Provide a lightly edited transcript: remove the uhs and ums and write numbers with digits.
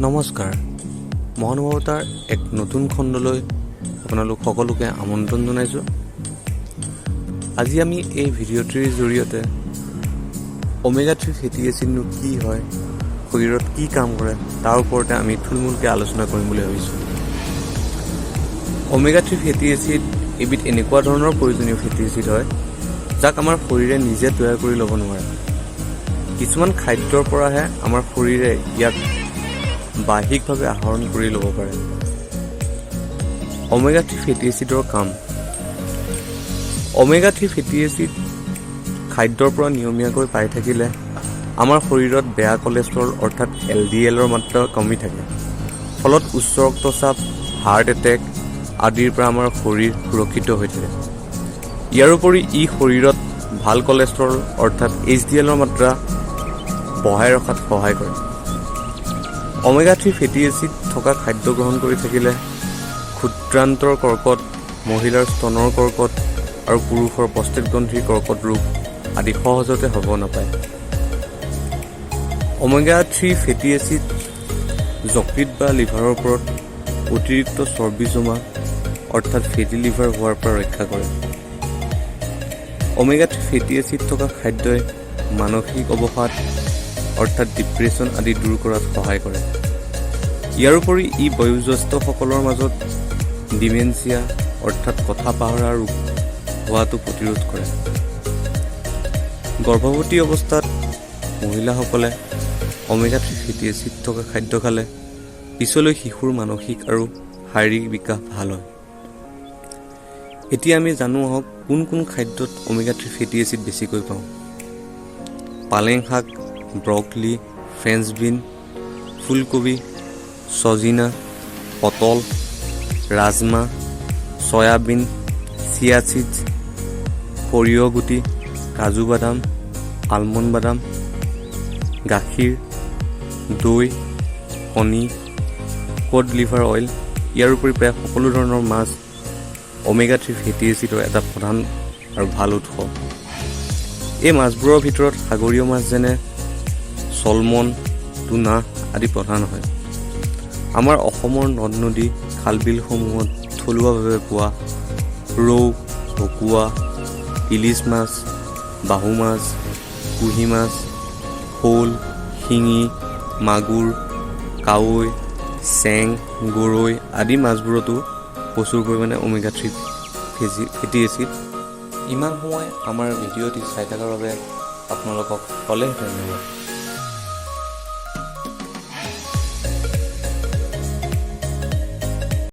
নমস্কাৰ, মহানুভৱতাৰ এক নতুন খণ্ডলৈ আপোনালোক সকলোকে আমন্ত্ৰণ জনাইছোঁ। আজি আমি এই ভিডিঅ'টিৰ জৰিয়তে ওমেগা 3 ফেটি এচিডনো কি হয়, শৰীৰত কি কাম কৰে, তাৰ ওপৰতে আমি থুলমূলকৈ আলোচনা কৰিম বুলি ভাবিছোঁ। ওমেগা 3 ফেটি এচিড এবিধ এনেকুৱা ধৰণৰ প্ৰয়োজনীয় ফেটি এচিড হয়, যাক আমাৰ শৰীৰে নিজে তৈয়াৰ কৰি ল'ব নোৱাৰে। কিছুমান খাদ্যৰ পৰাহে আমাৰ শৰীৰে ইয়াক বাহ্যিকভাৱে আহৰণ কৰি ল'ব পাৰে। ওমেগা 3 ফেটি এচিডৰ কাম। ওমেগা 3 ফেটি এচিড খাদ্যৰ পৰা নিয়মীয়াকৈ পাই থাকিলে আমাৰ শৰীৰত বেয়া কলেষ্ট্ৰল অৰ্থাৎ এলডিএলৰ মাত্ৰা কমি থাকে। ফলত উচ্চ ৰক্তচাপ, হাৰ্ট এটেক আদিৰ পৰা আমাৰ শৰীৰ সুৰক্ষিত হৈ থাকে। ইয়াৰোপৰি ই শৰীৰত ভাল কলেষ্ট্ৰল অৰ্থাৎ এইচডিএলৰ মাত্ৰা বঢ়াই ৰখাত সহায় কৰে। ওমেগা 3 ফেটি এচিড থকা খাদ্য গ্ৰহণ কৰি থাকিলে ক্ষুদ্ৰান্তৰ কৰ্কট, মহিলাৰ স্তনৰ কৰ্কট আৰু পুৰুষৰ প্ৰষ্টেট গ্ৰন্থিৰ কৰ্কট ৰোগ আদি সহজতে হ'ব নাপায়। ওমেগা 3 ফেটি এচিড যকৃত বা লিভাৰৰ ওপৰত অতিৰিক্ত চৰ্বি জমা অৰ্থাৎ ফেটি লিভাৰ হোৱাৰ পৰা ৰক্ষা কৰে। ওমেগা 3 ফেটি এচিড থকা খাদ্যই মানসিক অৱসাদ অৰ্থাৎ ডিপ্ৰেছন আদি দূৰ কৰাত সহায় কৰে। ইয়াৰোপৰি ই বয়োজ্যেষ্ঠসকলৰ মাজত ডিমেনচিয়া অৰ্থাৎ কথা পাহৰা ৰোগ হোৱাটো প্ৰতিৰোধ কৰে। গৰ্ভৱতী অৱস্থাত মহিলাসকলে ওমেগা 3 ফেটি এচিড থকা খাদ্য খালে পিছলৈ শিশুৰ মানসিক আৰু শাৰীৰিক বিকাশ ভাল হয়। এতিয়া আমি জানো আহক কোন কোন খাদ্যত ওমেগা 3 ফেটি এচিড বেছিকৈ পাওঁ। পালেং শাক, ব্ৰকলি, ফ্ৰেঞ্চ বিন, ফুলকবি, ছজিনা, পটল, ৰাজমাহ, চয়াবিন, চিয়া চিডছ, সৰিয়হ গুটি, কাজু বাদাম, আলমণ্ড বাদাম, গাখীৰ, দৈ, কণী, কড লিভাৰ অইল। ইয়াৰ উপৰি প্ৰায় সকলো ধৰণৰ মাছ ওমেগা 3 ফেটি এচিডৰ এটা প্ৰধান আৰু ভাল উৎস। এই মাছবোৰৰ ভিতৰত সাগৰীয় মাছ যেনে চলমন, টুনা আদি প্ৰধান হয়। আমাৰ অসমৰ নদ নদী, খাল বিলসমূহত থলুৱাভাৱে পোৱা ৰৌ, ভকুৱা, ইলিছ মাছ, বাহু মাছ, কুঁহি মাছ, শ'ল, শিঙি, মাগুৰ, কাৱৈ, চেং, গৰৈ আদি মাছবোৰতো প্ৰচুৰ পৰিমাণে ওমেগা 3 ফেটি এচিড। ইমান সময় আমাৰ ভিডিঅ'টি চাই থকাৰ বাবে আপোনালোকক অলেখ ধন্যবাদ।